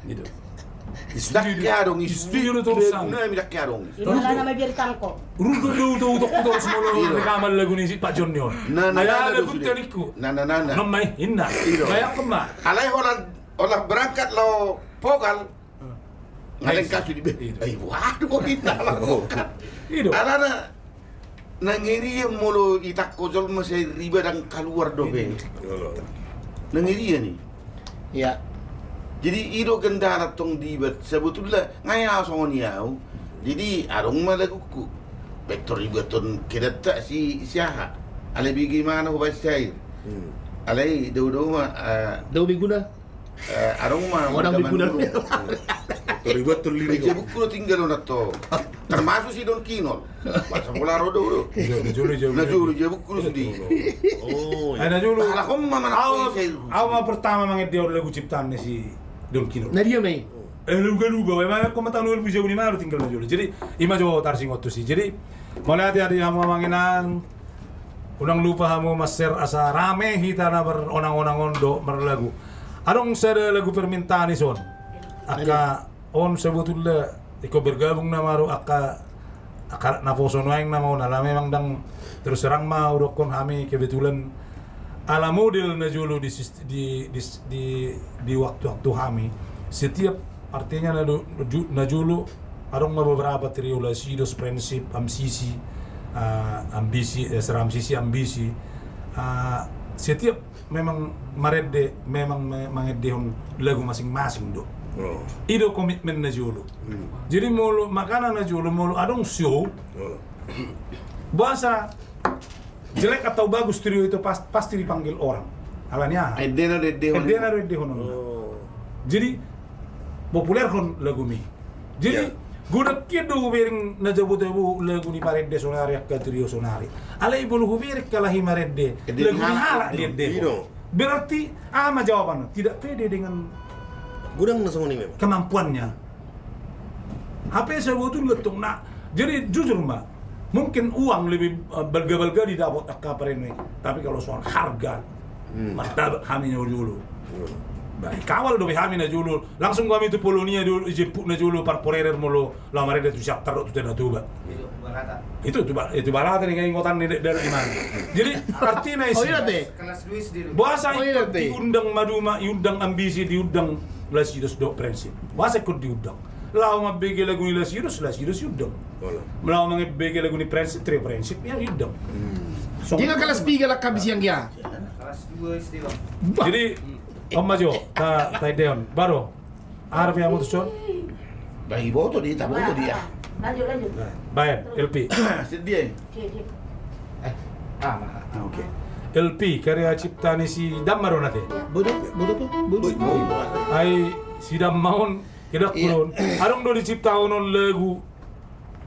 Ndang hea adong i. Studio do torus. Ndang hea adong i. Alana mabiar tangko. Rudo do utok-utok torus molo rekaman lagu ni si Pak John ni on. Nah, nah, nah. Nonmai inna. Bayangkon ma. Alai holan, holan berangkat laho vokal. Ngaleng kasu di be. Ai waduh, kok inna laho vokal. Alana na ngeri i molo itangko jolma syair riba ndang kaluar dope. Na ngeri i. Jadi i do kendala tong dibat. Sebetulna nga hea songon i au. Jadi adong ma laguku. Baen tor dibuathon kedanta si, si aha. Alai bege ma na hubaen syair. Alai dao-dao ma, dao beguna. Adong ma modang manurung. Tor dibuathon lirik. Meja buku do tinggal on antong. Termasuk si Don Kinol. Masa pola ro do. Na jolo jabu, na jolo jabu kuru sudi. Ai na jolo. Au ma pertama mangendehon lagu ciptaan ni si Don Kinol. Na dia ma i. Eh, luga-luga, memang ko mata nol bisa uni malu tinggal na jolo. Jadi ima jo tarsingot tu si. Jadi mauliate di hamu amang inang. Unang lupa hamu ma-share asa rame hita na beronang-onang on do marlagu. Adong sada lagu permintaan i son. Angka on sebetulna ingkon bergabung nama do angka, angka naposo nuaeng nama on, ala memang ndang terus terang ma hudokkon hami kebetulan ala model na jolo di, di, di, di waktu-waktu hami. Setiap, artinya na, na jolo adong ma beberapa trio, Lasidos, Friendship, Amsisi, uh, Ambisi, eh, Sera Amsisi, Ambisi. Uh, setiap memang marende, memang mangendehon lagu masing-masing do. I do komitmen na jolo. Jadi molo makana na jolo molo adong show, bahasa jelek atau bagus trio itu pasti dipanggil orang. Alani aha? Endena do endehon. Endena do endehon. Jadi populerhon lagumi. Jadi godang hian do hubereng na jabu-jabu lagu ni parende sonari angka trio sonari. Alai molo hubereng kalahi marende lagu ni halak diendehon. Berarti aha ma jawabanna? Tidak pede dengan godang na songon i memang kemampuannya. Hape sebetulna tong na, jadi jujur ma, mungkin uang lebih, eh, balga-balga didapot angka parende. Tapi kalau soal harga, martabak hami na jolo. Ba, kawal dope hami najolo, langsung do hami tu Polonia do, dijemput najolo parforerer molo laho marende tu Siantar dohot tu Tana Toba. Itu tu Ba-, itu Balata ni, ingotan ni da-, daerah di mana. Jadi artina isi. Oh, iya, deh. Boasa ingkon diundang maduma, diundang ambisi, diundang Lasidos dohot Friendship. Boasa ingkon diundang. Laho mambege lagu ni Lasidos, Lasidos diundang. Laho mambege lagu ni Friendship, Trio Friendship, ya diundang. Dia kelas tiga lah habis yang dia. Kelas dua S D, Bang. Jadi, Om Majo, ta, ta ende on. Baru. Arbi amu tu son. Bagi boto di, ta boto dia. Lanjut, lanjut. Baen, L P. Sedih. Oke, oke. Eh, ah, oke. L P, karya cipta ni si Damma do na te. Bodo, bodo, bodo. Ai, si Damma on, kedok pulon. Adong do diciptaon on lagu.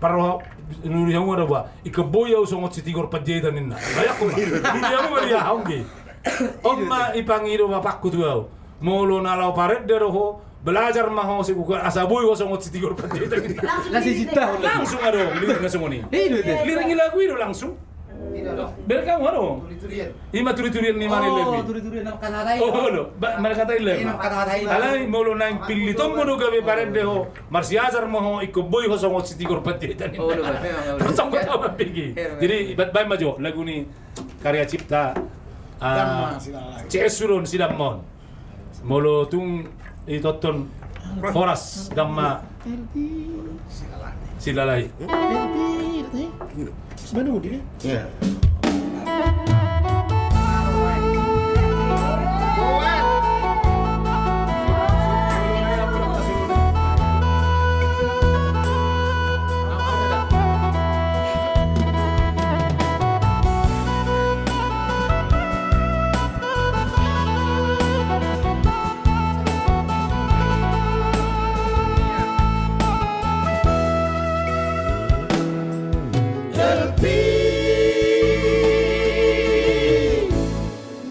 Parroha, nuri hamu ada ba. Ingkon boi au songon si Tigor Panjaitan ninna. Layak ko ba. Nuri hamu ba dia, hamu ge. On ma dipangido bapakku tu au. Molo na laho parende do ho, belajar ma ho, asa boi ho songon si Tigor Panjaitan. Langsung adong lirik na songon i. Lirik ni lagu i do langsung. Bereng hamu adong. Ima turi-turian ni mana i. Alai molo naeng pillitonmu do gabe parende ho, marsiajar ma ho, ingkon boi ho songon si Tigor Panjaitan. Jadi baen ma jo lagu ni karya cipta C S suhut si Damma on. Molo tung itoton horas Damma Silalahi.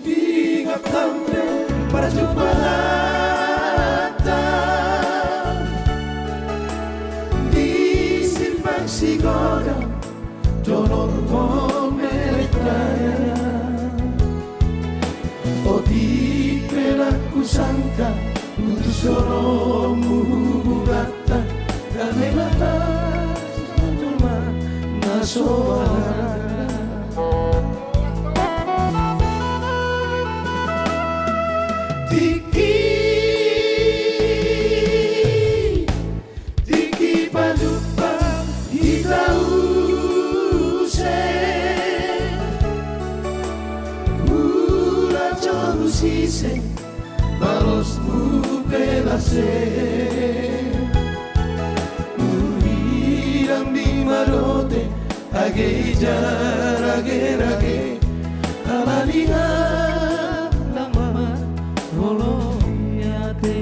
Di ngak hampe parjumpanganta di simpang Sigodang, dohot Momerta. Otik pe ndang husangka, putus do roham hubunganta, dame ma tangkas jumpa na so ada. Tingki, tingki pajumpa hita use. Ula jolo sise balosmu pe lase. Murhidang di madote age ija rage-rage. Ala ni hata ma olo i ate.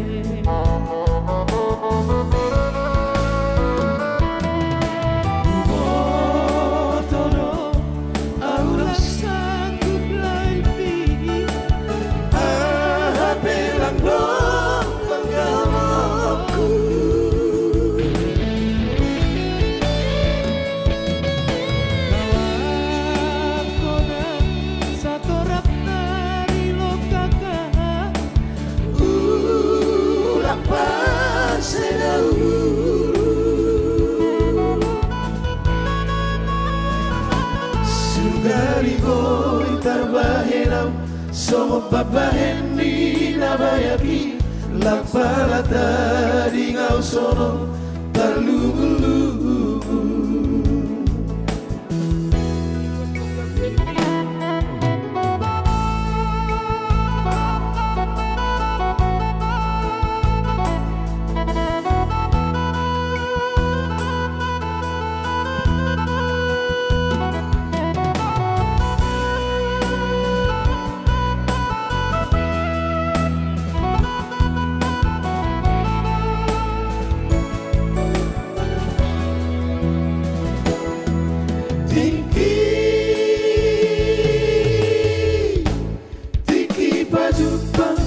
Huboto do ahu ndang sanggup lagi, aha pe ndang dong manggalongku. Kawan hona satorop nari loka ka, ulang parseda ulu. Sugari boi tarbahen au songon pambahen ni na bayak i, ndang pala tading au songon tarlubu-lubu. Tingki, tingki pajumpa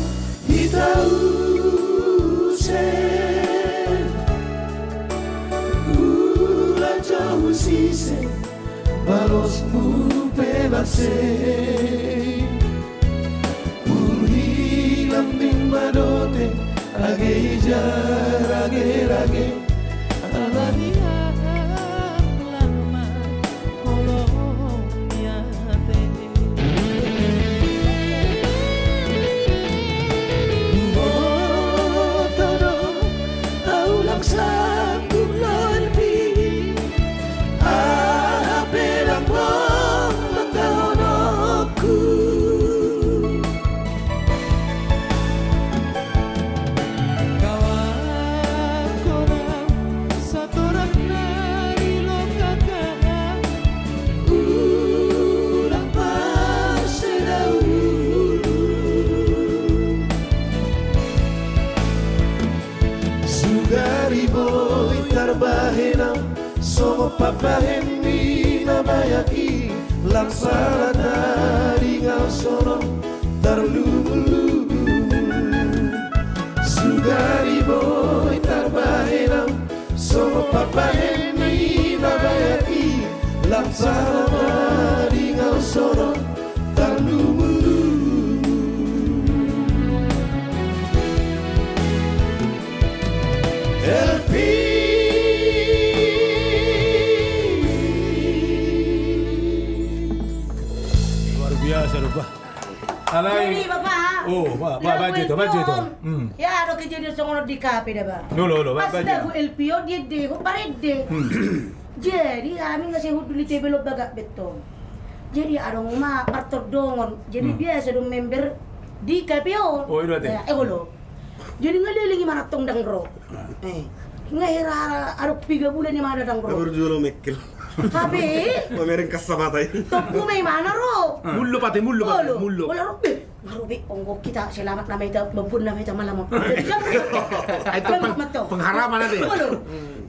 hita use. Ula jolo sise balosmu pe lase. Murhidang di ma do Sian rage-rage, alani angklang ma holong ni ate. Boto do, ahu ndang sanggup lelpi, aha pe ndang boi manggahononku. Kawan, kawan, satoran na nilokak aha, unang paseda ulu. Sugari boi tarbahen au, songon pambahen ni na bayak i, ndang sala tading au songon tarlumu-lumu. Sugari boi tarbahen au, songon pambahen ni na bayak i, ndang sala tading au songon tarlumu-lumu. Elpi. Luar biasa do, bah. Alai. Jadi, Bapak. Oh, bah, bah, bah, Jito, bah, Jito. Hmm. Ya, adong kejadian songon on di kafe da, bah. Olo, olo, bah, bah, Jito. Pas lagu Elpi on, dia deh, kok parede. Hmm. Jadi, hami nga sehut dulu tebe lo bagak betong. Jadi, adong ma partordongon. Jadi, hmm, biasa do member di kafe on. Oh, iya, deh. Ya, eh, olo. Jadi nga leleng i manang tong ndang ro. Eh, nga hera adong piga bulan i manang ndang ro. Baru jual mekkel. Hape. Pamereng kacamata i. Tompu ma i manang ro. Mullo pate, mullo pate, mullo. Mullo ro. Eh, nga ro be, onggo hita selamat nama hita, babun nama hita malam on. Jadi kan. Ai, itu peng-, pengharaman ate. Betul.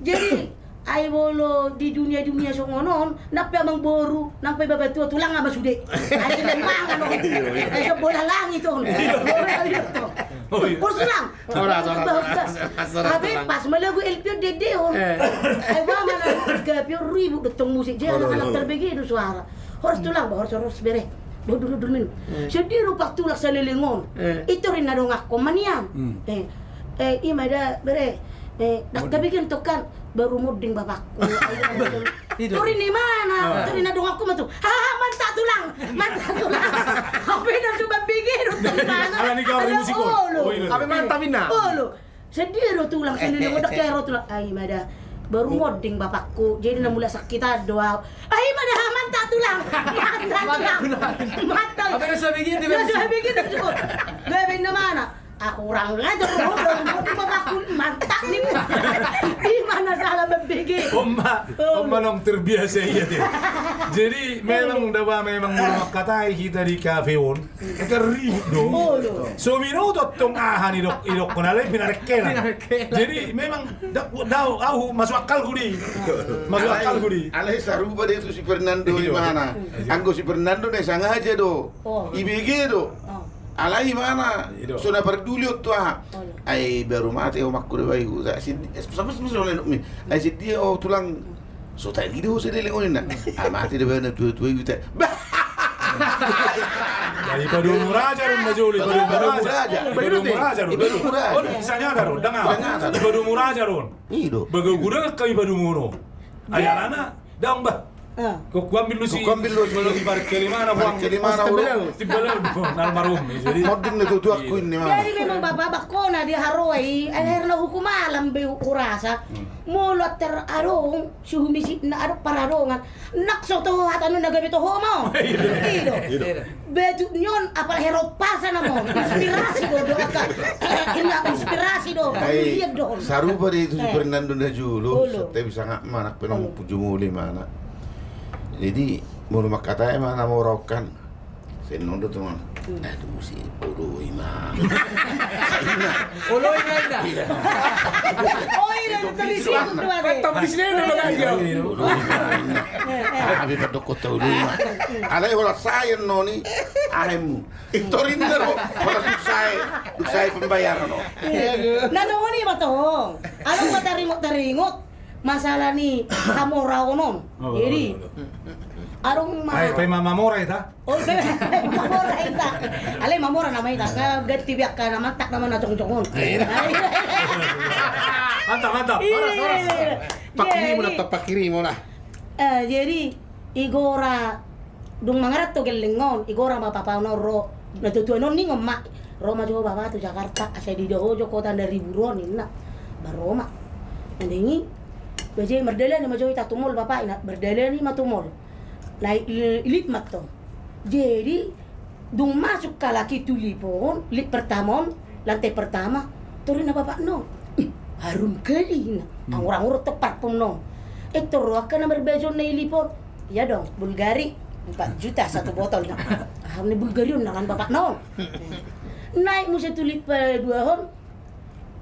Jadi, ai molo di dunia-dunia songon on, nang pe amangboru, nang pe bapatua, tulang ma sude. Ai, sude mangan on. Ai, so bola langit on. Bola langit on. Oh, iya. Bos tulang. Ora, ora, ora. Tapi pas ma lagu Elpi on dede on. Eh. Ai, ba mana Elpi on ribut do tong musik. Jadi anak-anak terbege do suara. Horas tulang, ba, horas, horas bere. Ba, dulu, dulu min. Eh. Sedih rupa tulang saleleng on. Eh. Itu rinna donganku ma nian. Hmm. Eh. Eh, ima da, bere. Eh, dak tabikin tu kan, baru monding bapakku. Itu. Tori ni mana? Ah. Tori na donganku ma tu. Hahaha, mantap tulang. Mantap tulang. Apa yang coba pikir? Tori mana? Ala ni kau musik on. Olo. Oh, iya. Apa mantap ina? Olo. Sedih do tulang, sedih do, dak kero tulang. Ai, ima da. Baru monding bapakku. Jadi na mulak sakitan do au. Ai, ima da, mantap tulang. Mantap tulang. Mantap tulang. Apa yang sudah bikin? Dia sudah bikin tu. Gabe na mana? Aku orang aja, baru monding bapakku, mantap ni. Ima na sala mambege. Oma, oma nang terbiasa ia dia. Jadi memang da, ba, memang molo mangkatai hita di kafe on. Eka ribut do. Olo. So binoto tong aha ni dok, idokkon alai pinarengkelan. Pinarengkelan. Jadi memang da, da, au masuk akalku di. Masuk akalku di. Alai sarupa do tu si Fernando i mana. Anggo si Fernando na i sangaja do. Oh. Ibege do. Oh. Alai mana. Ido. So na parduli on tu aha. Olo. Ai baru mate omakku da, ba, ihu. Ai siddi, eh, sampe, sampe, sampe, ai siddi, oh, tulang. So tadi do, so dia lengonin na. Ah, mate da, ba, na tua-tua ihu ta. Bah. Ai padomu raja ron na jolo, padomu raja. Padomu raja ron. Padomu raja. Oh, kisah nyata ron. Dengar. Kisah nyata ron. Padomu raja ron. Ido. Bagaguda kami padomu ron. Ai alana. Dang, bah. Ah. Kok kuambil lu si. Kok kuambil lu si. Kalau di parkir di mana, Bang? Parkir di mana, Bro? Timbalau. Timbalau, Bang. Almarhum, jadi. Modin itu tuak kuin di mana? Jadi memang bapak, bapak kona di Harua i, akhirna hukum alam be hurasa. Hmm. Molo ter adong, si humisip na adong paradongan. Nak so toho hata nu na gabe toho mau. Iya. Iya. Batu ni on, apala hera umpasa nama on. Inspirasi do, do aka. Inna inspirasi do. Ai, sarupa do itu si Fernando na jolo. Olo. Sate bisa ngak manak penong puju muli mana. Jadi, molo mangkatai mana mora okan. Sennon do teman. Hmm. Aduh, si olo i ma. Olo i ma, inda. Iya. Oh, iya, dari situ tuh ada. Tapi sini ada lagi. Olo i ma. Tapi pada kota olo i ma. Alai holan sae noni. Ahemmu. Itorin daro, ora duk sae, duk sae pembayaran on. Iya. Na songon i ma tong. Adong ma taringot-taringot masalah ni hamoraon on. Oh, jadi, betul, betul. Adong ma. Ai, pe ma mamora ita. Oh, pe mamora ita. Alai mamora nama ita. Nga ganti biak ka na mantak nama na jongjong on. Iya. Mantap, mantap. Horas, horas. Iya, iya. Pakirimu na, pakirimu na. Eh, jadi, igora dung mangaranto gelleng on, igora ma papa on ro. Na tutuan on ningon ma. Ro ma jo bapa tu Jakarta, asa didok ho jo kota dari buron inna. Ba ro ma. Nandeng i, ba jadi mardalani ma jo ita tu mol bapa inna, mardalani ma tu mol. Naik li-, lift ma tong. Jadi, dung masuk halak i tu lift on, lift pertama on, lantai pertama, toru ninna bapakna on. Ih, harum kali inna. Hmm. Anggur-anggur tong parfumna on. Eh, toru angka na marbaju on na i lift on. Iya dong, Bulgari. Empat juta satu botol. Nah, harum ni Bulgari on na kan bapakna on. Naik muse tu lift, eh, dua on.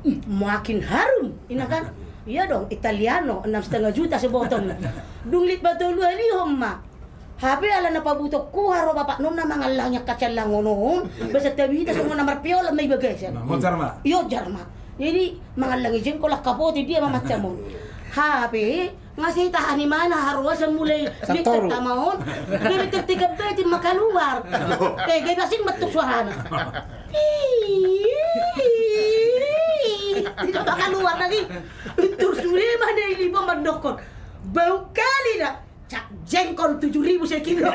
Ih, makin harum, inna kan. Iya dong, Italiano, enam setengah juta sebotol. Dung lift patolua lihon ma. Hape ala na pabutohon huhut ro bapakna on na mangallangi angka siallangon on, ba santabi hita songon na marpiola ma i bagasan. Nah, moncar ma. Ionjar ma. Jadi, mangallangi jengkol angka poti dia ma macam on. Hape, nga sai tahan imana haruasan mulai lift pertama on, gabe tertiga batin ma kaluar. Eh, gabe asing ma tong suarana. Tidak ma kaluar lagi. Tur sude ma na i lift on mandokkon. Bau kali na. Cap jengkol tujuh ribu sekilo.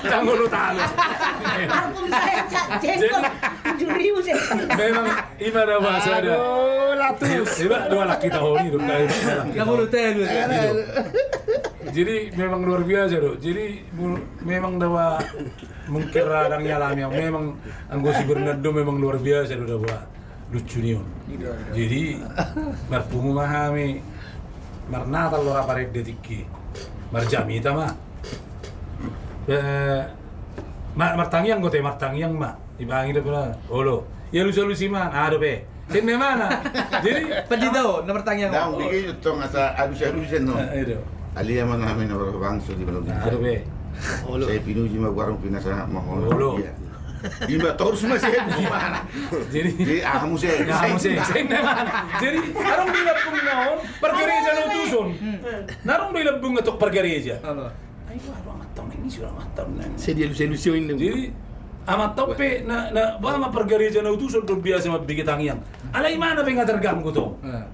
Tanggo lu talu. Parfum saya cap jengkol tujuh ribu sekilo. Memang ima da bahasa ada. Aduh, latus. Ima dua laki tahun hidup kali. Tanggo lu talu. Jadi memang luar biasa do. Jadi mu-, memang da ba mungkin radang ya lah, memang anggo si Bernardo memang luar biasa do da ba. Lucu ni on. Iya, iya. Jadi, marpungu ma hami, marnatal do rap ari tingki. Marjamita ma. Eh, ma-, martangiang do te, martangiang ma. Dipangi do pala, olo. Ia lusa-lusi ma, ado pe. Senne mana? Jadi, pandita on, na martangiang. Nah, on. Bikin itu tong asa alus-alusan, no. Eh, iya do. Alia ma hami na bangso di Balong. Nah, ado pe. Olo. Sai pinuji ma warung pinasa ma. Olo. Iya. Ima torus ma se. Jadi, jadi, ah, muse. Nah, muse. Jadi, adong do i lambungna on, pargareja na utuson. Hmm. Na adong do i lambungna tong pargareja. Halo. Ai, waduh, amanta on ini sudah amanta on. Sai dia lusi-lusi on. Jadi, amanta on pe, na, na, ba ma pargareja na utuson do biasa mambege tangiang. Alai imana pe nga terganggu tong. Eh.